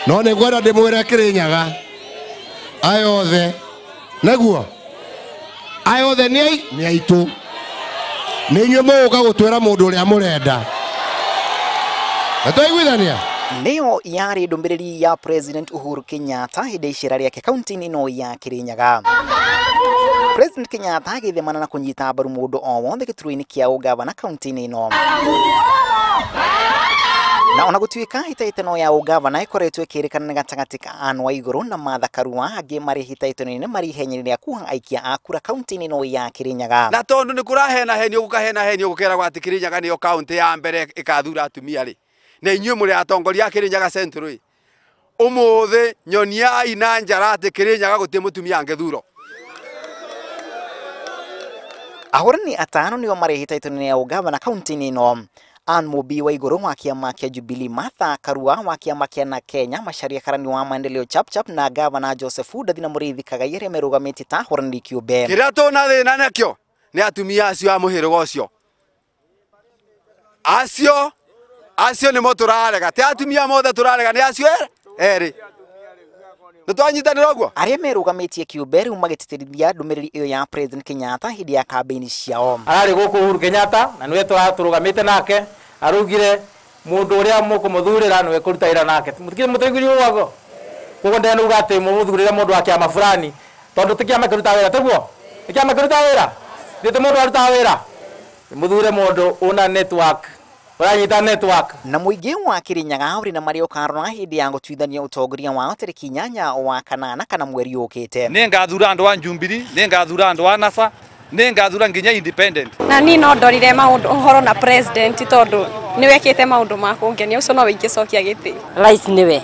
No nĩ ngwenda ndĩmwĩre Kĩrĩnyaga aya othe nĩguo aya othe nĩ aitũ. Nĩ inyuĩ mũgũka gũtwĩra mũndũ ũrĩa mũrenda. Na twaiguithania? Nĩyo yarĩ ndũmĩrĩri ya President Uhuru Kenyatta hĩndĩ icera rĩake kaunti-inĩ ĩno ya Kĩrĩnyaga. President Kenyatta agĩthemana na kũnyita mbaru mũndũ o wothe gĩturwa-inĩ kĩa ũgavana kaunti-inĩ ĩno. Na ona gũtuĩka hĩtahĩtano ya ũgavana ĩkoretwo ĩkĩrĩkana nĩ gatagatĩ ka Anne Waigũrũ na Martha Karua, angĩ marĩ hĩtahĩtano-inĩ marĩ ihenya-inĩ rĩa kuoha aikia a kura kaunti-inĩ ĩno ya Kĩrĩnyaga. Na tondũ nĩ kũrahenahenio gũkahenahenio gũkeragwo atĩ Kĩrĩnyaga nĩyo kaunti ya mbere ĩkathura atumia rĩ, na inyuĩ mũrĩ atongoria a Kĩrĩnyaga Central ĩ, ũmũthĩ nyoniai na njara atĩ Kĩrĩnyaga gũtirĩ mũtumia angĩthurwo. Ahũrani atano nĩo marĩ hĩtahĩtano-inĩ ya ũgavana kaunti-inĩ ĩno. Anne Mũmbi Waigũrũ wa kĩama kĩa Jubilee, Martha Karua wa kĩama kĩa Na Kenya, Macharia Karani wa Maendeleo Chapchap na gavana Joseph Ndathi na Mũrĩithi Kagai arĩa merũgamĩtie ta ahũranĩri kĩũmbe. Kĩrĩa tũna thĩna nakĩo nĩ atumia acio a mũhĩrĩga ũcio. Acio nĩmo tũrarega, ti atumia mothe tũrarega, nĩ acio erĩ. Nĩ twanyitanĩra ũguo? Arĩa merũgamĩtie kĩũmbe rĩu magĩtĩtĩrithia ndũmĩrĩri ĩyo ya President Kenyatta hĩndĩ ya kambĩini ciao. Ararĩ gũkũ Uhuru Kenyatta na nĩwe tũrũgamĩte nake, araugire mũndũ ũrĩa mũkũmũthurĩra nĩwe kũruta wĩra nake. Mũtĩiguire ũguo? Koguo ndenauga atĩ mũmũthurĩre mũndũ wa kĩama fulani tondũ ti kĩama kĩrutaga wĩra, tiguo? Ti kĩama kĩrutaga wĩra? Ti mũndũ arutaga wĩra? Mũthure mũndũ una network, ũranyita network. Na mũingĩ wa Kĩrĩnyaga ũrĩ na marĩa ũkarora hĩndĩ ya gũtuithania ũtongoria wao tarĩki 8 wa kanana kana mweri ũkĩte. Nĩngathura andũ a Jubilee, nĩngathura andũ a NASA, nĩngathura nginya independent. Na niĩ no ndorire maũndũ ũhoro na president tondũ nĩwekĩte maũndũ ma kũngenia, ũcio nowe ingĩcokia gĩtĩ. Rais nĩwe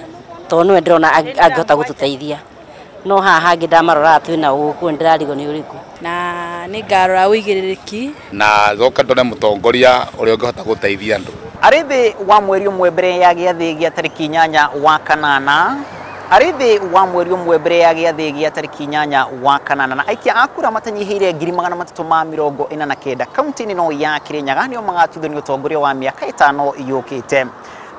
tondũ nĩwe ndĩrona angĩhota gũtũteithia, no haha hangĩ ndamarora twĩna gũkũ ndĩrarigwo nĩ ũrĩkũ. Na nĩngarora ũigĩrĩrĩki na thoka ndone mũtongoria ũrĩa ũngĩhota gũteithia andũ. Arĩ thĩ wa mweri ũmwe mbere ya gĩathĩ gĩa tarĩki 8 wa kanana, arĩ thĩ wa mweri ũmwe mbere ya gĩathĩ gĩa tarĩki 8 wa kanana, na aikia a kura matanyihĩire 349 kaunti-inĩ ĩno ya Kĩrĩnyaga nĩo magatuithania ũtongoria wa mĩaka 5 yũkĩte.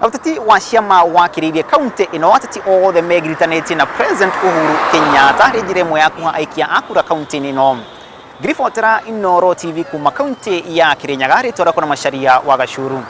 Na ũteti wa ciama wakĩrĩirie kaunti ĩno, ateti othe megiritanĩtie na President Uhuru Kenyatta harĩ njĩra ĩmwe ya kuha aikia a kura kaunti-inĩ ĩno. Ngiribotera Inooro TV kuma kaunti ya Kĩrĩnyaga, rĩtwa rĩakwa na Macharia wa Gacuru.